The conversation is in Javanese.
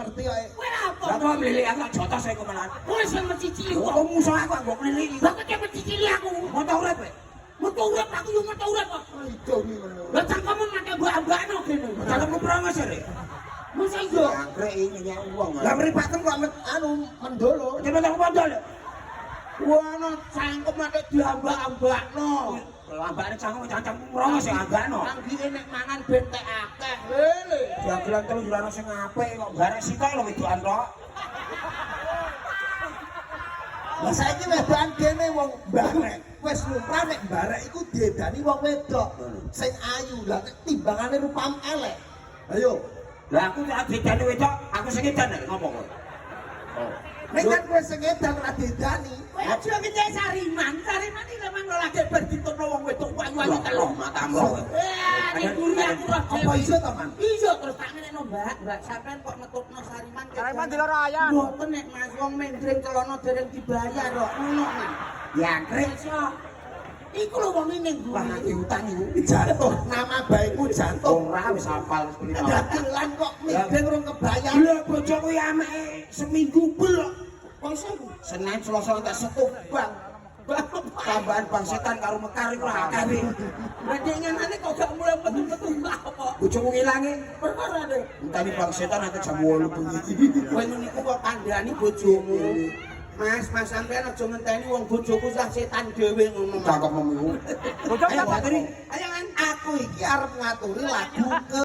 ngerti kok. Kowe apa? Lah kok mlilik aku jotos iku malah. Kowe sing mencicili Kok wong. musuh aku mbok mliliki. Lah kok mencicili aku? Moto urip kowe. Metu urip aku yo metu urip kok. Itu ngono. Lah cangkemmu mate mbak-mbakno kene. Cangkemku prongos ya, Rek. Masa iya? Jangkrik iki nyenyek wong. Lah mripatem kok anu mendolo. Coba tak pondol. Wah, no cangkem mate diambak-ambakno. Lambakne cangkem cangkemku prongos sing ambakno. Anggine nek mangan ben tek akeh. Lele. Dagelan telu yo ora sing apik kok garek sitok lho wedokan tok. Lah saiki wedokan kene wong barek. Wis lumrah nek barek iku diedani wong wedok sing ayu. Lah nek timbangane rupam elek. Ayo. Lah aku tak didani wedok, aku sing edan ngopo kowe? Nek kan kowe sing edan ora diedani. Kowe aja ngenyek Sariman. Sariman iki memang lagi bar ditutno wong wedok ayu-ayu telu. Matamu kowe. Eh, ning guri aku roh dhewe. Apa iso to, Man? Iya terus tak ngenekno, Mbak. Mbak sampean kok ngetutno Sariman. Sariman diloro ayan. Mboten nek Mas wong mendring celana dereng dibayar kok ngono, Man. Jangkrik Iso. Iku lho wong ning wah guri. nanti utang iku. Jatuh nama baikmu jatuh. Ora wis hafal wis prima. Dagelan kok mendring urung kebayar. Lha bojoku ya ameke seminggu belok. Kok iso iku? Senin Selasa entek setu Bang. Bang. tambahan bang setan karo mekar iku ora akeh wi. Lah dinganane kok gak mulai metu-metu apa? Bojoku ngilange Perkara deh. enteni bang setan nanti jam 8 bengi. Kowe ngono iku kok kandhani bojomu. Mas, mas sampean aja ngenteni wong bojoku sah setan dhewe ngono. Mas. Cangkemmu iku. Bocah Ayo sapa? baturi. Ayo kan. Aku iki arep ngaturi lagu ke